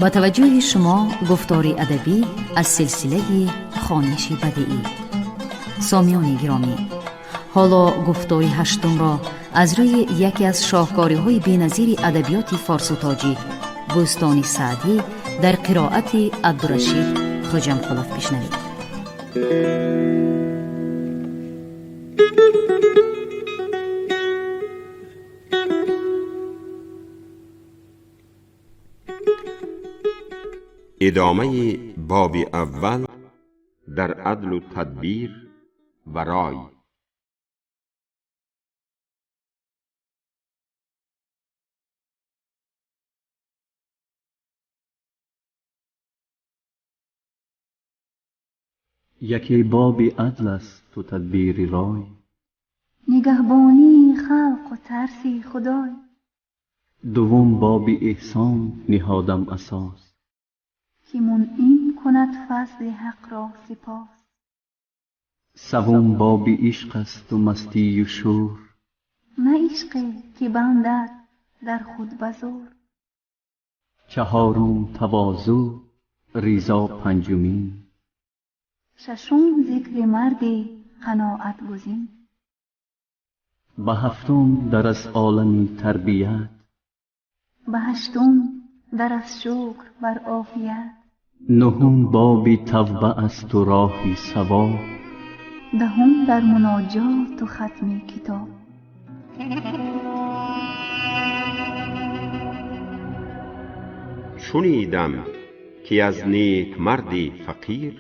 Ба таваҷҷӯҳи шумо гуфтори адабӣ аз силсилаи хониши бадиӣ. Сомиёни гиромӣ, ҳоло гуфтори ҳаштумро аз рӯи яке аз шоҳкориҳои беназири адабиёти форсу тоҷик, Бӯстони Саъдӣ, дар қироати Абдурашид Хоҷамқулов бишнавед. Идомаи боби аввал дар адлу тадбир ва рой. Яке боби адл асту тадбири рой, нигаҳбонии халқу тарси худой. Дуввум боби эҳсон ниҳодам асос, ки мунъим кунад фазли ҳақро сипос. Саввум боби ишқ асту мастию шӯр, на ишқе ки бандад дар худ ба зӯр. Чаҳорум тавозӯъ, ризо панҷумин, шашум зикри марди қаноатгузин. Ба ҳафтум дар аз олами тарбият, ба ҳаштум дар аз шукр бар офият. Нуҳум боби тавба асту роҳи савоб, даҳум дар муноҷоту хатми китоб. Шунидам ки аз некмарди фақир,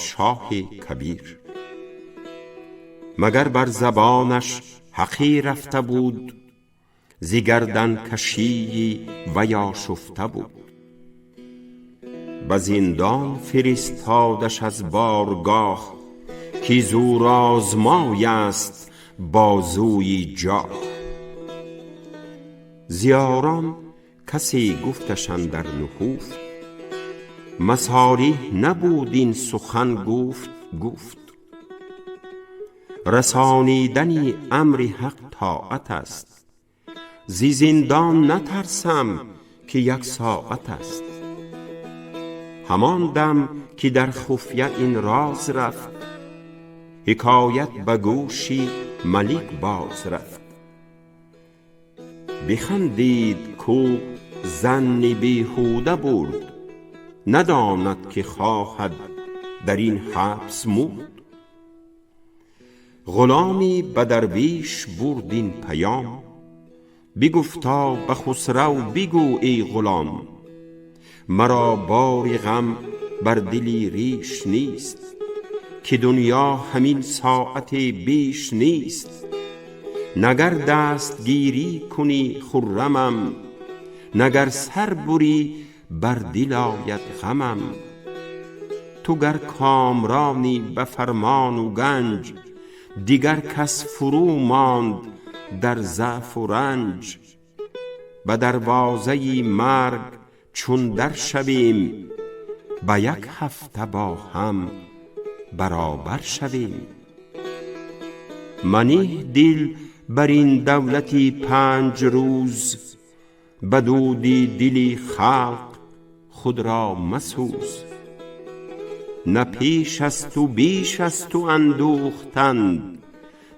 шоҳи кабир, магар бар забонаш ҳақӣ рафта буд, зи гарданкашии вай ошуфта буд. Ба зиндон фиристодаш аз баргоҳ, ки зӯрозмой аст бозуи ҷоҳ. Зи ёрон касе гуфташ андар нуҳуфт, масолеҳ набуд ин сухан гуфт гуфт. Расонидани амри ҳақ тоат аст, зи зиндон натарсам ки як соат аст. Ҳамон дам ки дар хуфя ин роз рафт, ҳикоят ба гӯши малик боз рафт. Бихандид кӯ занни беҳуда бурд, надонад ки хоҳад дар ин ҳабс мурд. Ғуломе ба дарвиш бурд ин паём, бигуфта ба хусрав бигӯ эй ғулом, маро бори ғам бар дили риш нест, ки дунё ҳамин соате беш нест. Нагар дастгирӣ кунӣ хуррамам, нагар сар бурӣ бар дил ояд ғамам. Ту гар комронӣ ба фармону ганҷ, дигар кас фурӯ монд дар заъфу ранҷ. Ба дарвозаи марг чун дар шавем, ба як ҳафта бо ҳам баробар шавем. Манеҳ дил бар ин давлати панҷ рӯз, ба дуди дили халқ худро масӯз. На пеш аз ту беш аз ту андӯхтанд,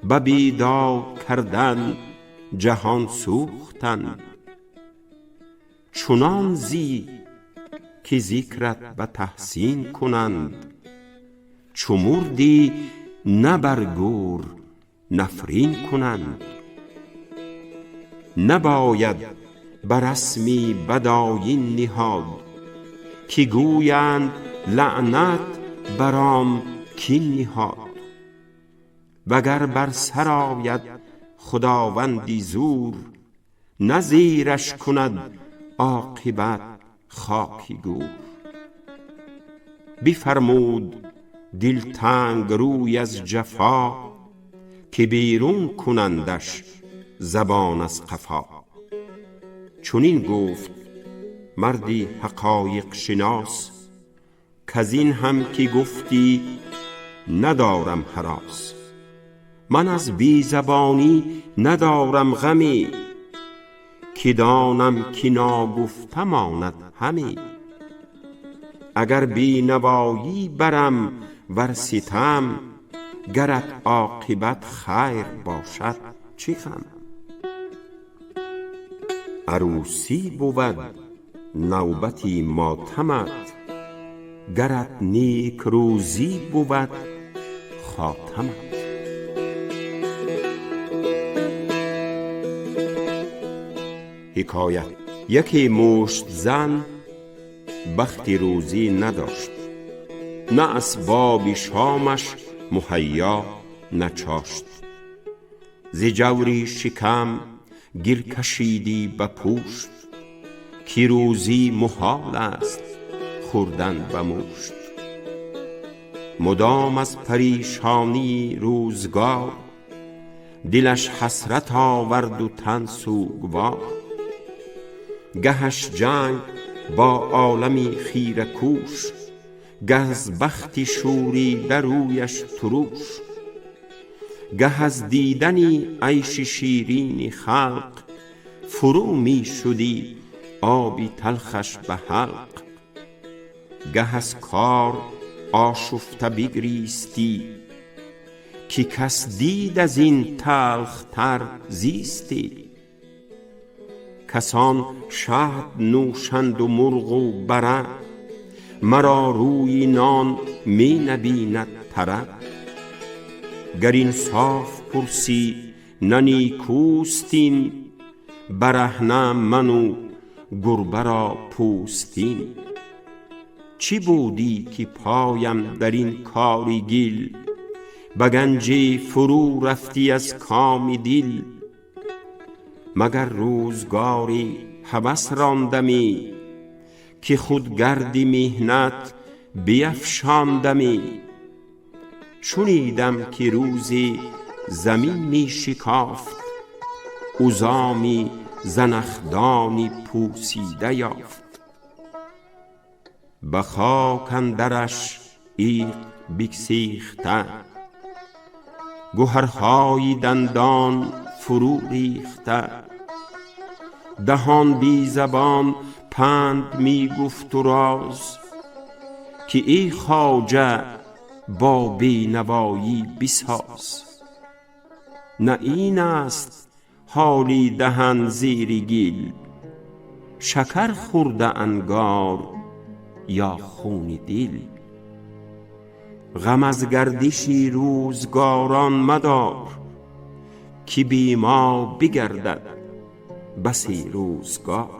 ба бедод кардан ҷаҳон сӯхтанд. Чунон зӣ ки зикрат ба таҳсин кунанд, чу мурдӣ на бар гӯр нафрин кунанд. Набояд ба расми бад оин ниҳод, ки гӯянд лаънат бар он кин ниҳод. Вагар бар сар ояд худованди зӯр, на зираш кунад оқибат хоки гӯр. Бифармуд дилтанг рӯй аз ҷафо, ки берун кунандаш забон аз қафо. Чунин гуфт марди ҳақоиқшинос, каз ин ҳам ки гуфтӣ надорам ҳарос. Ман аз безабонӣ надорам ғаме, ки донам ки нагуфта ماند همی. اگر بینوایی برم ور ستم، گرت عاقبت خیر باشد چه غم. عروسی بود نوبتی ماتمت، گرت نیک روزی بود خاتمت. حکایت: یکی مشت زن بخت روزی نداشت، نه اسباب شامش مهیا نه چاشت. ز جوری شکم گل کشیدی به پشت، که روزی محال است خوردن به مشت. مدام از پریشانی روزگار، دلش حسرت آورد و تن سوگوار. گهش جنگ با عالمی خیره کوش، گه از بخت شوریده رویش ترش. گه از دیدن عیش شیرین خلق، فرو می شدی آبی تلخش به حلق. گه از کار آشفته بگریستی، که کس دید از این تلخ تر زیستی. کسان شهد نوشند و مرغ و بره، مرا روی نان می نبیند تره. گر انصاف پرسی نه نیکوست این، برهنه من و گربه را پوستین. چه بودی که پایم در این کار گل، به گنجی فرو رفتی از کام دل. مگر روزگاری هوس راندمی، که خود گرد محنت بیفشاندمی. شنیدم که روزی زمین می شکافت، عظامی زنخدانی پوسیده یافت. به خاک اندرش عیق بگسیخته، گهرهای دندان فرو ریخته. دهان بی زبان پند می گفت و راز، که ای خواجه با بینوایی بساز. نه این است حالی دهن زیر گل، شکر خورده انگار یا خون دل. غم از گردش روزگاران مدار، که بی ما بگردد بسی روزگار.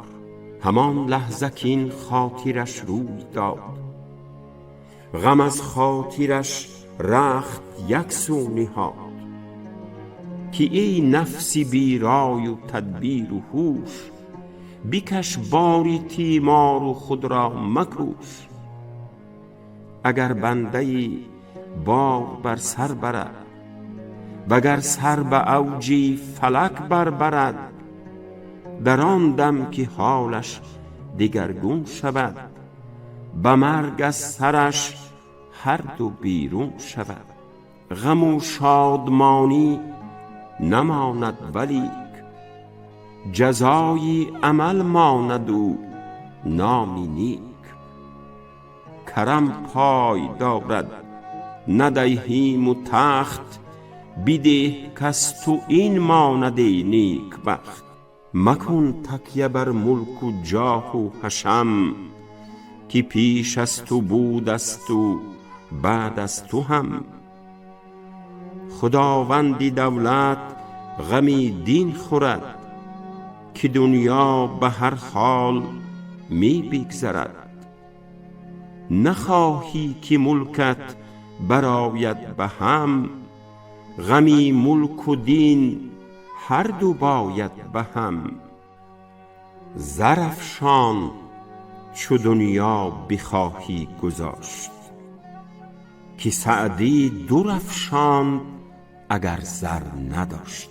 همان لحظه کاین خاطرش روی داد، غم از خاطرش رخت یک سو نهاد. که ای نفس بی رای و تدبیر و هوش، بکش باری تیمار و خود را مکوش. اگر بنده ای بار بر سر برد، وگر سر به اوج فلک بر برد، در آن دم که حالش دگرگون شود، به مرگ از سرش هر دو بیرون شود. غم و شادمانی نماند ولیک، جزای عمل ماند و نام نیک. کرم پای دارد نه دیهیم و تخت، بده کز تو این ماند ای نیکبخت. مکن تکیه بر ملک و جاه و حشم، که پیش از تو بوده ست و بعد از تو هم. خداوند دولت غم دین خورد، که دنیا به هر حال می بگذرد. نخواهی که ملکت برآید به هم، غم ملک و دین هر دو باید به هم. زر افشان چو دنیا بخواهی گذاشت، که سعدی در افشاند اگر زر نداشت.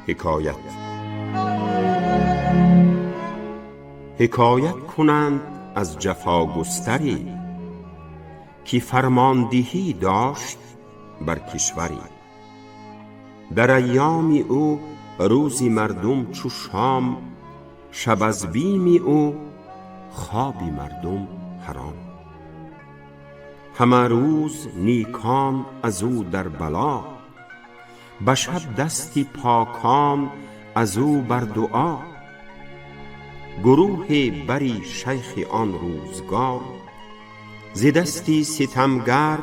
حکایت: حکایت کنند از جفا گستری، که فرماندهی داشت بر کشوری. در ایام او Рӯзи мардум чу шом, шаб аз бими ӯ хоби мардум ҳаром. Ҳама рӯз نیکان از او در بلا، به شب دست پاکان از او بر دعا. گروه بری شیخ آن روزگار، ز دست ستمگر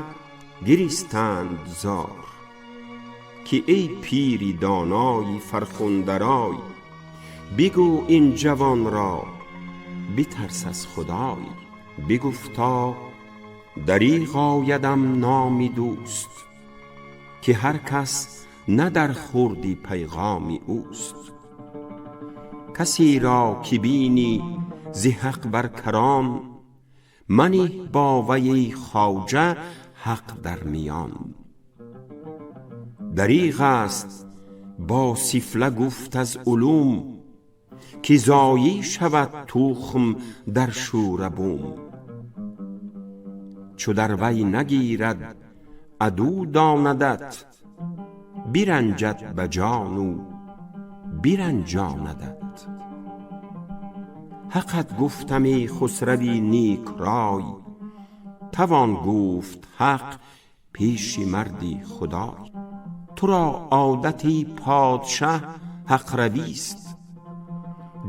گریستند زار، که ای پیر دانای فرخنده رای، بگو این جوان را بترس از خدای. بگفتا دریغ آیدم نام دوست، که هر کس نه در خورد پیغام اوست. کسی را که بینی ز حق بر کران، منه با وی ای خواجه حق در میان. دریغ است با سفله گفت از علوم، که ضایع شود تخم در شوره بوم. چو در وی نگیرد عدو داندت، برنجد به جان و برنجاندت. حقت گفتم ای خسروی نیک رای، توان گفت حق پیش مردی خدای. تو را عادت ای پادشه حق رویست،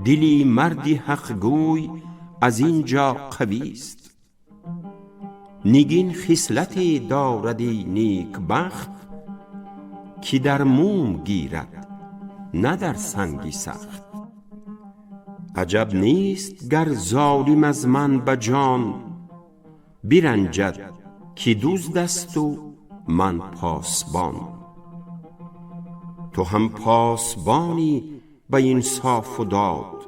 دلی مردی حق گوی از اینجا قویست. نگین خصلتی دارد ای نیک بخت، که در موم گیرد نه در سنگ سخت. عجب نیست گر ظالم از من به جان، برنجد که دزد است و من پاسبان. تو هم پاسبانی به انصاف و داد،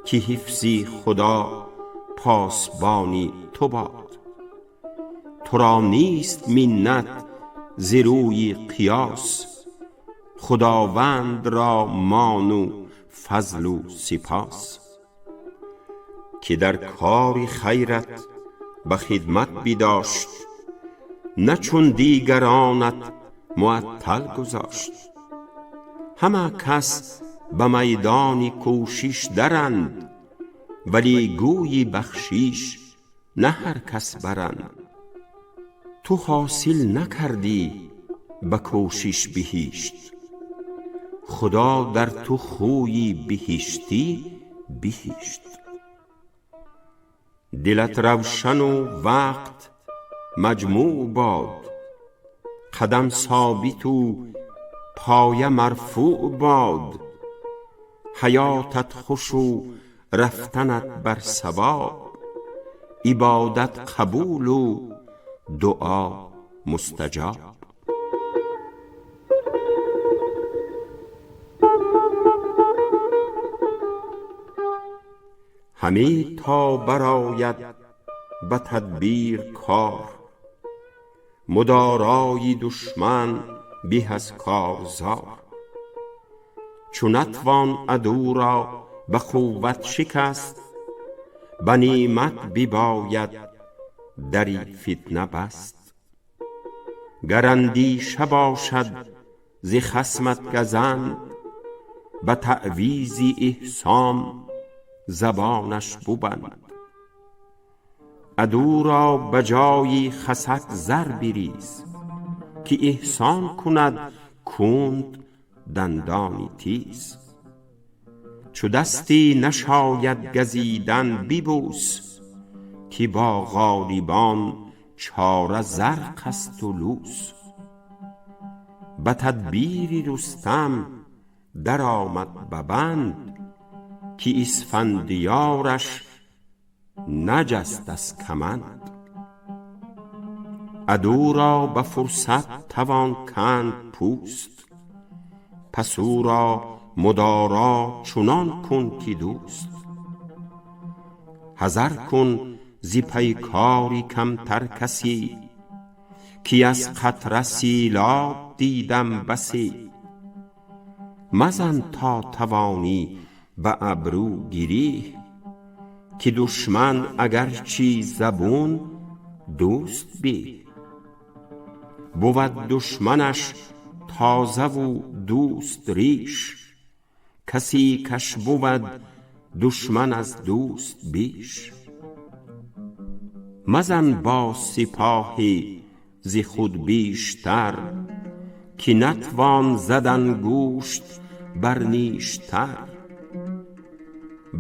که حفظ خدا پاسبانی تو باد. تو را نیست منت ز روی قیاس، خداوند را مان و فضل و سپاس. که در کار خیرت به خدمت بداشت، نه چون دیگرانت معطل گذاشت. همه کس به میدان کوشش درند، ولی گوی بخشیش نه هر کس برند. تو حاصل نکردی به کوشش بهشت، خدا در تو خوی بهشتی بهشت. دلت روشن و وقت مجموع باد، قدم ثابت و پایه مرفوع باد. حیاتت خوش و رفتنت بر صواب، عبادت قبول و دعا مستجاب. همی تا برآید به تدبیر کار، مدارای دشمن به از کارزار. چو نتوان عدو را به قوت شکست، به نعمت بباید در فتنه بست. گر اندیشه باشد ز خصمت گزند، به تعویذ احسان زبانش ببند. عدو را به جای خسک زر بریز، که احسان کند کند دندان تیز. چو دستی نشاید گزیدن ببوس، که با غالبان چاره زرق است و لوس. به تدبیر رستم در آمد به بند، که اسفندیارش نجست از کمند. عدو را به فرصت توان کند پوست، پس او را مدارا چنان کن که دوست. حذر کن ز پیکار کمتر کسی، که از قطره سیلاب دیدم بسی. مزن تا توانی به ابرو گریه، که دشمن اگر چه زبون دوست به. بود دشمنش تازه و دوست ریش، کسی کش بود دشمن از دوست بیش. مزن با سپاهی ز خود بیشتر، که نتوان زد انگشت بر نیشتر.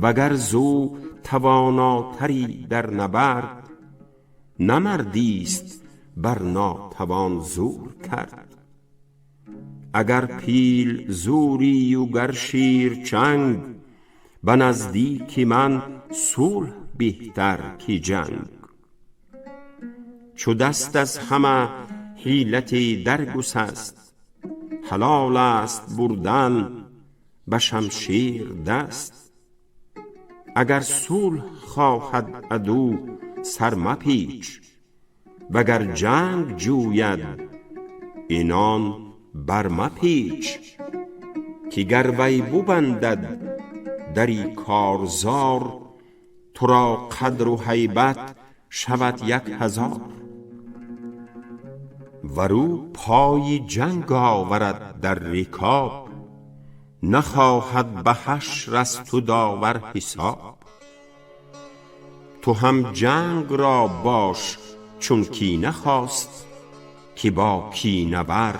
وگر زو تواناتری در نبرد، نه مردی است بر ناتوان زور کرد. اگر پیل زوری و گر شیر چنگ، به نزدیک من صلح بهتر که جنگ. چو دست از همه حیلتی درگسست، حلال است بردن به شمشیر دست. اگر صلح خواهد عدو سر مپیچ، وگر جنگ جوید عنان بر مپیچ. که گر وی ببندد دری کارزار، تو را قدر و هیبت شود 1000. ور او پای جنگ آورد در رکاب، نخواهد به حشر از تو داور حساب. تو هم جنگ را باش چون کینه خواست، که با کینه ور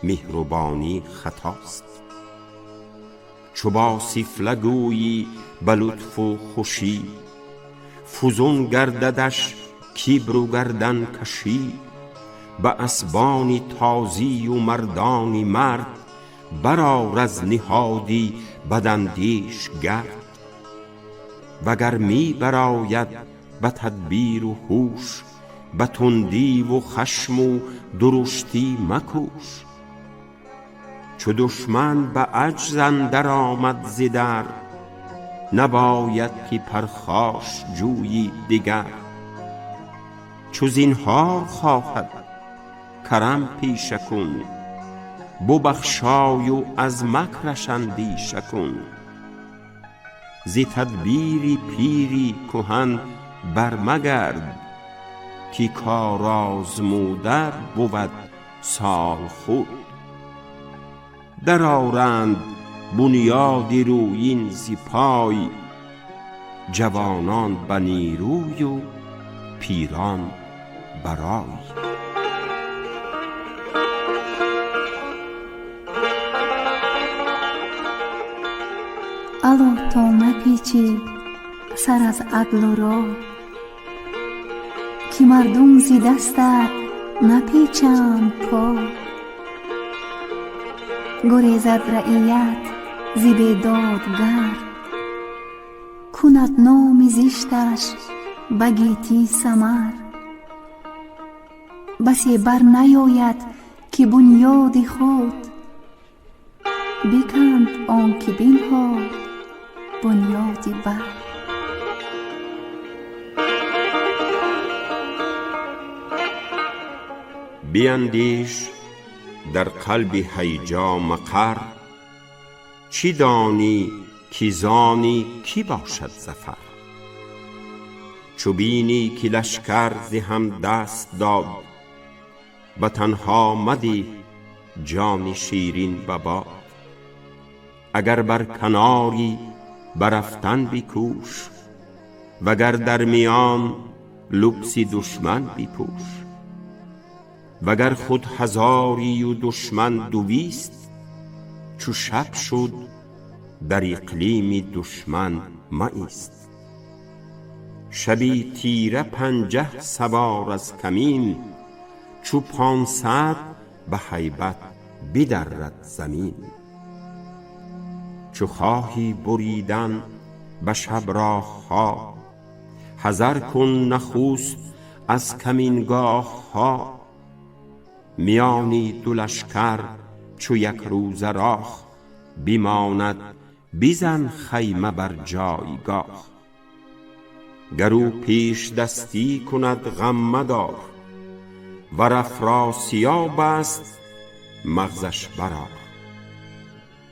مهربانی خطاست. چو با سفله گویی به لطف و خوشی، فزون گرددش کبر و گردن کشی. به اسبان تازی و مردان مرد، برآر از نهادی بداندیش گرد. وگر می برآید به تدبیر و هوش، به تندی و خشم و درشتی مکوش. چو دشمن به عجز اندر آمد ز در، نباید که پرخاش جویی دگر. چو زینهار خواهد کرم پیشه کن، ببخشای و از مکرش اندیشه کن. ز تدبیر پیری کهن برمگرد، که کار آزموده بود سالخورد. درآرند بنیاد رویین ز پای، جوانان به نیروی و پیران به رای. الا تا نپیچی سر از عدل و رای، که مردم ز دستت نپیچند پای. گریزد رعیت ز بیدادگر، کند نام زشتش به گیتی سمر. بسی بر نیاید که بنیاد خود، بکند آن که بنهاد بنیاد بر. بیندیش در قلب هیجا مقر، چی دانی که زانی کی باشد ظفر. چو بینی که لشکر ز هم دست داد، به تنها مده جان شیرین به باد. اگر بر کناری برفتن بکوش، وگر در میان لبس دشمن بپوش. وگر خود هزاری و دشمن 200، چو شب شد در اقلیم دشمن مایست. شبی تیره 50 سوار از کمین، چو 500 به هیبت بدرد زمین. چو خواهی بریدن به شب راه ها، حذر کن نخست از کمینگاه ها. میان دو لشکر چو یک روزه راه، بماند بزن خیمه بر جایگاه. گر او پیش دستی کند غم مدار، ور افراسیاب است مغزش برآر.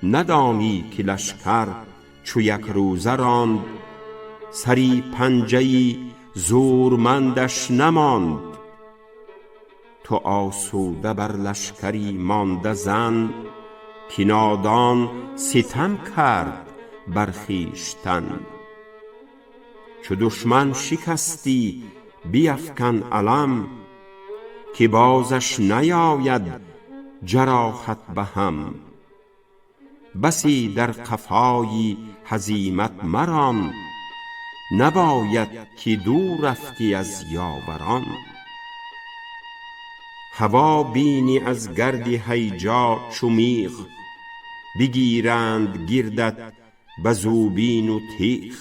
ندانی که لشکر چو یک روزه راند، سری پنجه زورمندش نماند. تو آسوده بر لشکری مانده زن، ки نادان ستم کرد بر خویشتن. چو دشمن شکستی بیفکن علم، که بازش نیاید جراحت بهم. بسی در قفای هزیمت مران، نباید که دور افتی از یاوران. هوا بینی از گرد هیجا چو میغ، بگیرند گردت به زوبین و تیغ.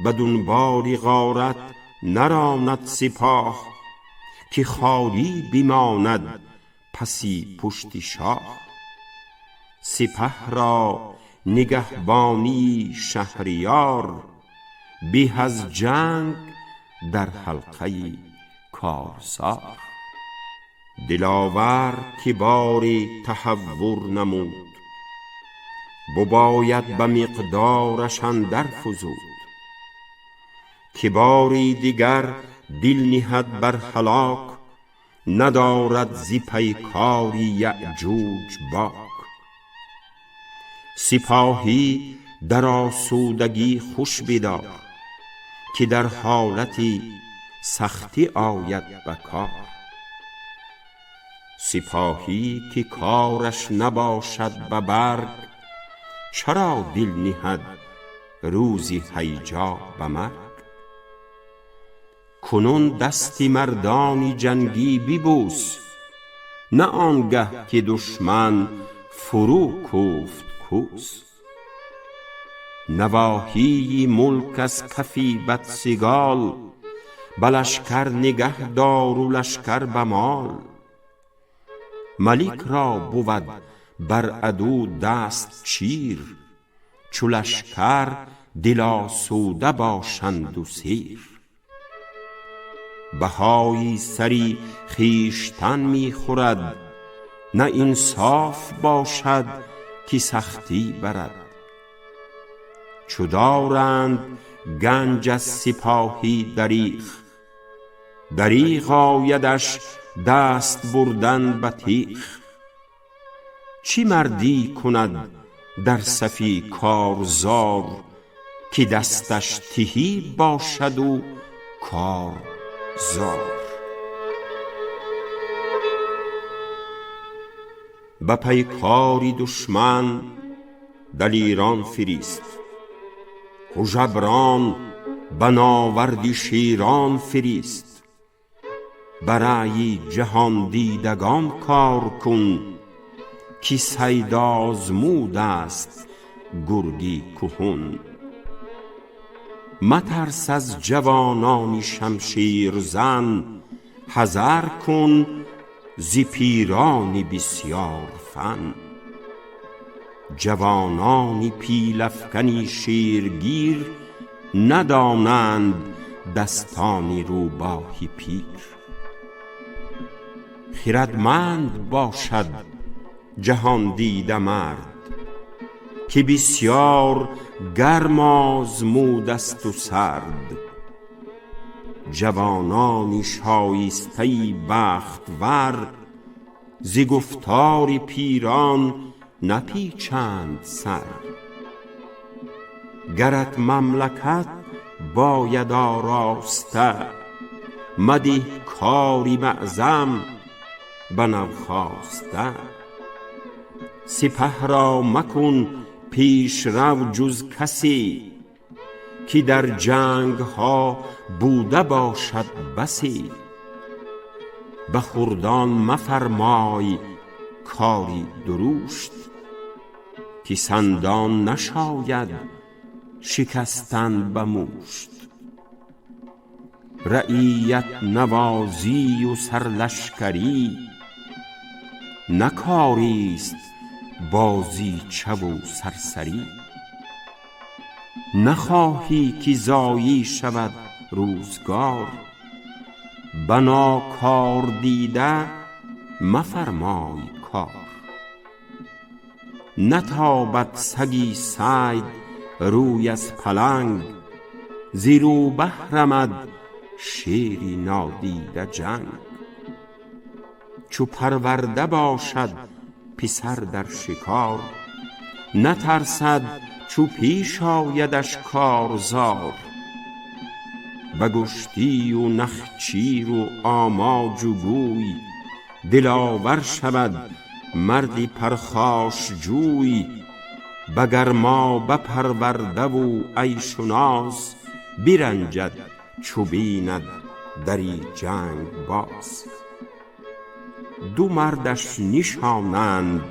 بدنبال غارت نراند سپاه، که خالی بماند پس پشت شاه. سپه را نگهبانی شهریار، به از جنگ در حلقه کارزار. دلاور که باری تهور نمود، بباید به مقدارش اندر فزود. که باری دگر دل نهد بر هلاک، ندارد ز پیکار یأجوج باک. سپاهی در آسودگی خوش بدار، که در حالت سختی آید به کار. سپاهی که کارش نباشد به برگ، چرا دل نهد روز هیجا به مرگ؟ کنون دست مردان جنگی ببوس، نه آنگه که دشمن فرو کوفت کوس. نواحی ملک از کف بدسگال، به لشکر نگه دار و لشکر به مال. ملک را بود بر عدو دست چیر، چو لشکر دل آسوده باشند و سیر. بهای سر خویشتن می خورد، نه انصاف باشد که سختی برد. چو دارند گنج از سپاهی دریغ، دریغ آیدش دست بردن به تیغ. چه مردی کند در صف کارزار، که دستش تهی باشد و کار زار. به پیکار دشمن دلیران فرست، هژبران به ناورد شیران فرست. به رای جهاندیدگان کار کن، که صید آزمود است گرگ کهن. مترس از جوانان شمشیر زن، حذر کن ز پیران بسیار فن. جوانان پیل افکن شیرگیر، ندانند دستان روباه پیر. خردمند باشد جهاندیده مرد، که بسیار گرم آزموده است و سرد. جوانان شایسته بختور، ز گفتار پیران نپیچند سر. گرت مملکت باید آراسته، مده کاری معظم به نوخاسته. سپه را مکن پیشرو جز کسی، که در جنگ ها بوده باشد بسی. به خردان مفرمای کاری درشت، که سندان نشاید شکستن به مشت. رعیت نوازی و سرلشکری، نه کاری است بازیچه و سرسری. نخواهی که ضایع شود روزگار، به ناکاردیده مفرمای کار. نتابد سگ صید روی از پلنگ، ز روبه رمد شیر نادیده جنگ. چو پرورده باشد پسر در شکار. نترسد چو پیش آیدش کارزار. بگشتی و نخچیر و آماج و گوی، دلاور شود مردی پرخاش جوی. بگرمابه پرورده و عیش و ناز، برنجد چو بیند دری جنگ باز. دو مردش نشانند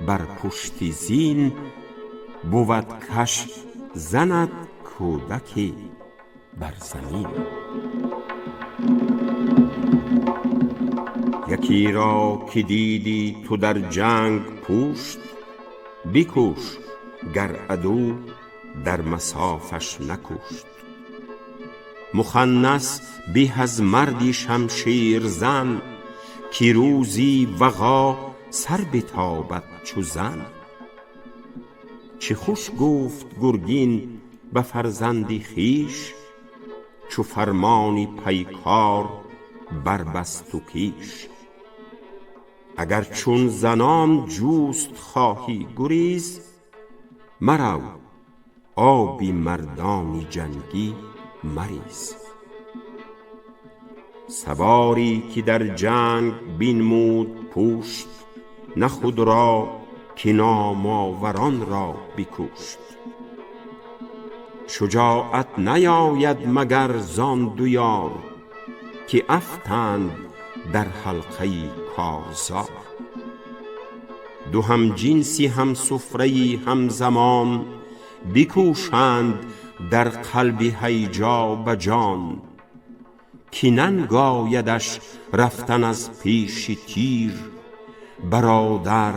بر پشت زین، بود کش زند کودکی بر زمین. یکی را که دیدی تو در جنگ پوشت، بکوش گر عدو در مصافش نکوشت. مخنث به از مردی شمشیر زن، که روزی وغا سر بتابد چو زن. چه خوش گفت گرگین به فرزند خویش، چو فرمان پیکار بربست و کیش. اگر چون زنان جوست خواهی گریز، مرو آب مردان جنگی مریز. سواری که در جنگ بنمود پشت، نه خود را که نام آوران را بکشت. شجاعت نیاید مگر زان دو یار، که افتند در حلقه کارزار. دو هم جنسی هم سفره هم زمان، بکوشند در قلب هیجا به جان. که ننگ آیدش رفتن از پیش تیر، برادر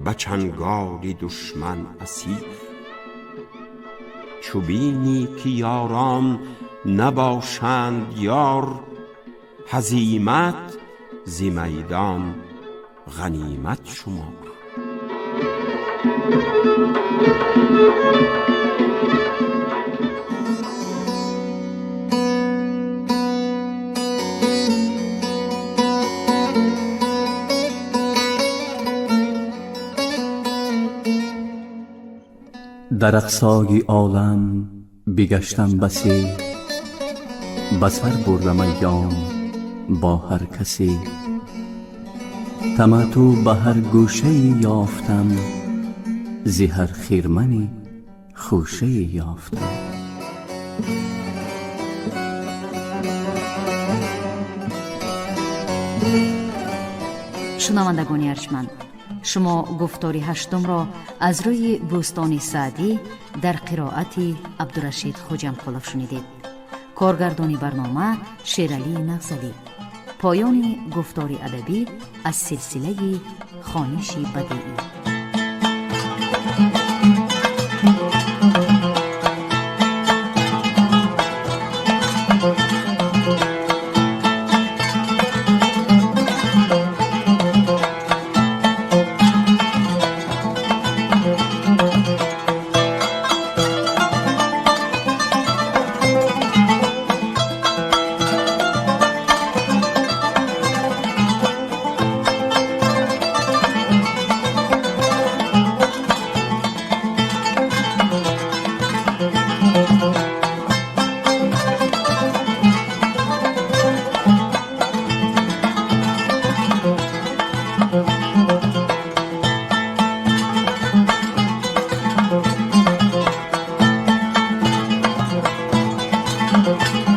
به چنگال دشمن اسیر. چو بینی که یاران نباشند یار، هزیمت ز میدان غنیمت شمار. در اقصای عالم بگشتم بسی، به سر بردم ایام با هر کسی. تمتع به هر گوشه ای یافتم، ز هر خرمنی خوشه ای یافتم. Шунавандагони арҷманд, шумо гуфтори ҳаштумро аз рӯи Бӯстони Саъдӣ дар қироати Абдурашид Хоҷамқулов шунидед. Коргардони барнома Шералӣ Нағзалӣ. Поёни гуфтори адабӣ аз силсилаи хониши бадеӣ. Thank you.